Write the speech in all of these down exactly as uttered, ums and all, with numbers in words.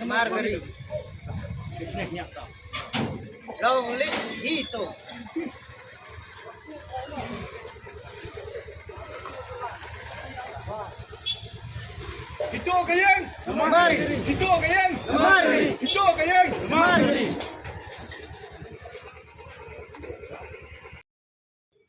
Margari. Long live Hito. Hito ka ïeng. Mari. Hito ka ïeng. Mari. Hito ka ïeng. Mari.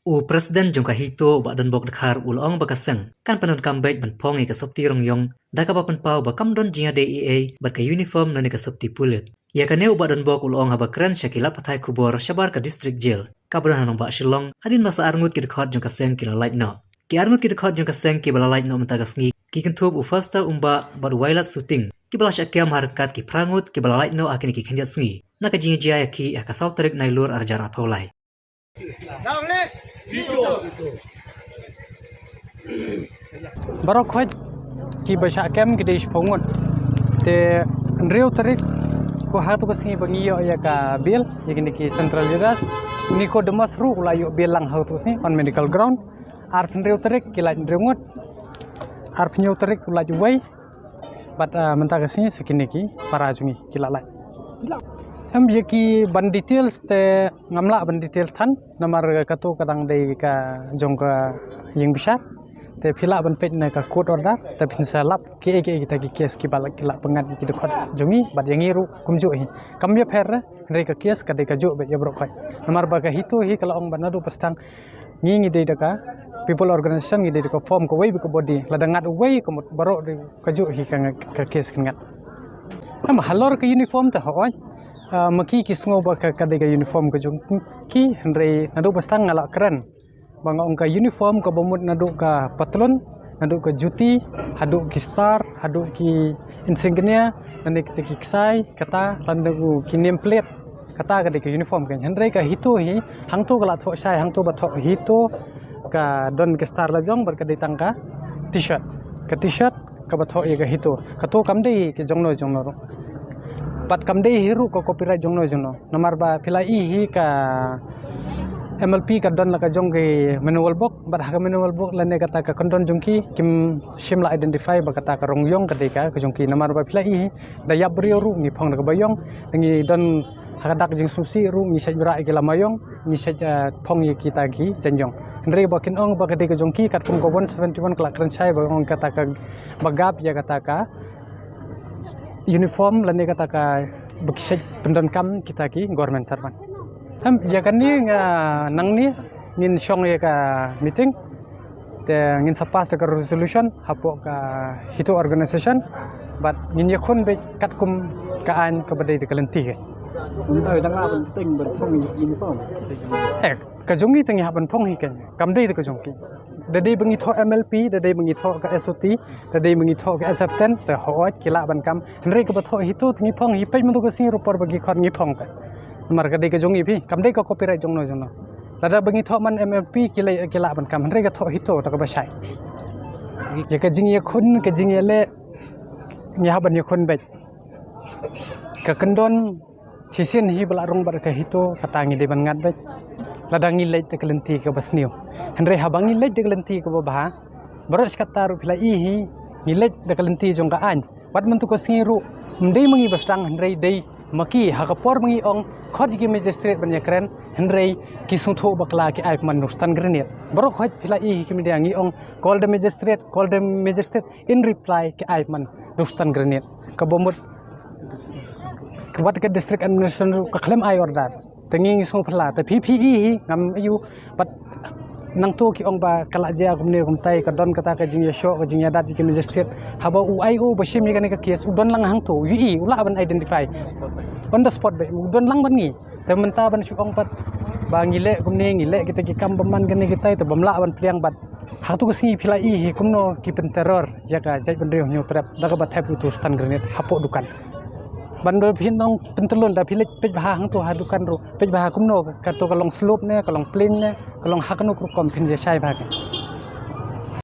U President jong ka Hito, u Bah Donbok Dkhar, u la ong ba ka seng kan pyndonkam beit ban phong ïa ka sopti rong ïong da kaba pynpaw ba kam don jingïadei ei ei bad ka uniform lane ka sopti pulit. Ïa kane u Bah Donbok u la ong haba kren sha ki lad pathai khubor shabar ka District Jail kaba don ha nongbah Shillong, hadien ba sa arngut ki dkhot jong ka seng ki la lait noh. Ki arngut ki dkhot jong ka seng kiba la lait noh mynta ka sngi ki kynthup u Foster Umbah bad u Wailadsuting, kiba la shah kem ha ryngkat ki phra ngut kiba la lait noh ha kine ki khyndiat sngi na ka jingïaid ïa ki ha ka saw tarik Nailur arhajar arphew lai. Baroh khoit kiba shah kem ki dei shiphew ngut. Te hynriew tarik, ko ha tu ka sngi ba ngi ïoh ïa ka bail ïa kine ki Central Leaders. Nicodemus ruh u la ïoh bail lang ha tu ka sngi on medical ground. Arphew hynriew tarik ki lait hynriew ngut. Arphew hynñiew tarik u lait uwei. Bad, ah, mynta ka sngi sa kine ki para jong ngi ki la lait. Em, ïa ki ban details te ngam lah ban detail than, namar katu ka dang dei ka jong ka ïing bishar. Te phi lah ban peit na ka court order, te phin sa lap kiei kiei kita ki case kiba la, ki la pynngat ïa ki dkhot jong ngi bad ïa ngi ruh kumjuh hi. Kam ïapher re, hynrei ka case ka dei kajuh beit ïa baroh khoit. Namar ba ka Hito hi ka la ong ba naduh ba sdang ngi, ngi dei da ka people organization, ngi dei da ka form kawei bad ka body. Lada ngat uwei ka mut baroh dei kajuh hi ka, ka case kan ngat. Em, halor ka uniform te hooid, ah, ma ki ki sngew ba ka, ka dei ka uniform ka jong ki, hynrei naduh ba sdang nga la kren ba nga ong ka uniform kaba mut naduh ka patlun, naduh ka juti, haduh ki star, haduh ki insignia, lane kita ki ksai, kata, lane ki name plate, kata ka dei ka uniform kan. Hynrei ka Hito hi, hangto ka la thoh shai, hangto ba thoh Hito, ka don ka star la jong, bad ka dei tang ka T-shirt. Ka T-shirt kaba thoh ïa ka Hito. Katu kam dei ka jongno jongno ruh. Bad kam dei hi ruh ka copyright jongno jongno. Namar ba phi la i hi ka M L P ka don la ka jong ki manual book, bad ha ka manual book lane kata ka kyndon jong ki, kim shym la identify ba kata ka rong ïong ka dei ka, ka jong ki. Namar ba phi la i hi, da ïap briew ruh ngi phong da kaba ïong, da ngi don ha ka dak jingsngewsih ruh ngi shait bra ïa ki lama ïong, ngi shait, eh, phong ïa kita ki jaiñ ïong. Hynrei ba kin ong ba ka dei ka jong ki, katkum ka one seventy-one ka la kren shai ba ong kata ka, ba gap ïa kata ka uniform lane kata ka ba ki shait pyndonkam kita ki government servant. Em, ïa kane nga nangne ngin shong ïa ka meeting. Te ngin sa pass da ka resolution hapoh ka Hito organization. Bad ngin ïakhun beit katkum ka aiñ kaba dei da ka lynti ka. Mynta dang lah ban pynting ban phong uniform. Eh, ka jong ngi te ngi hap ban phong hi kan. Kam dei da ka jong ki. Da dei ba ngi thoh M L P, da dei ba ngi thoh ka S O T, da dei ba ngi thoh ka S F ten, te hooid ki lah ban kam. Hynrei kaba thoh Hito te ngi phong hi, peit mynta ka sngi ruh por ba ki khot ngi phong te. Namar ka dei ka jong ngi phi, kam dei ka copyright jongno jongno. Lada ba ngi thoh man M L P ki lah, ki lah ban kam, hynrei ka thoh Hito te kaba shai. Ïa ka jingïakhun, ka jingïaleh, ngi hap ban ïakhun beit. Ka kyndon shisien hi ba la rung bad ka Hito, kata ngi dei ban ngat beit. Lada ngi leit da ka lynti kaba sniew. Hynrei haba ngi leit da ka lynti kaba bha, baroh shi katta ruh phi la i hi, ngi leit da ka lynti jong ka aiñ. Wat mynta ka sngi ruh, ym dei ma ngi ba sdang, hynrei dei ma ki, ha ka por ba ngi ong khot ïa ki magistrate ban ïakren, hynrei ki sngewthuh bakla, ki ai man noh stun grenade. Baroh khoit phi la i hi ki media ngi ong call the magistrate, call the magistrate, in reply ki ai man noh stun grenade. Kaba mut ka, wat ka district administration ruh ka khlem ai order. Te ngi ngi sngewphylla, te phi phi i hi, ngam aiu, bad nangto ki ong ba ka la jia kumne kumtai, ka don kata ka jingïashoh, ka jingïadat ïa ki magistrate. Haba u I O ba shim ïa kane ka case, u don lang hangto, u i, u lah ban identify on the spot beit, u don lang bad ngi. Te mynta ban shu ong pat ba ngi leh kumne, ngi leh kita ki kam bymman kane kitai, te bym lah ban pdiang bad. Ha tu ka sngi phi la i hi kumno ki pynterror ïa ka jaitbynriew Hynñiewtrep da kaba thep utu stun grenade hapoh dukan. Ban da phi nong pyntyllun da phi leit peit bha hangtu ha dukan ruh, peit bha kumno kato ka long slope ne, ka long plain ne, ka long ha kano ka rukom, phin ïa shai bha ka.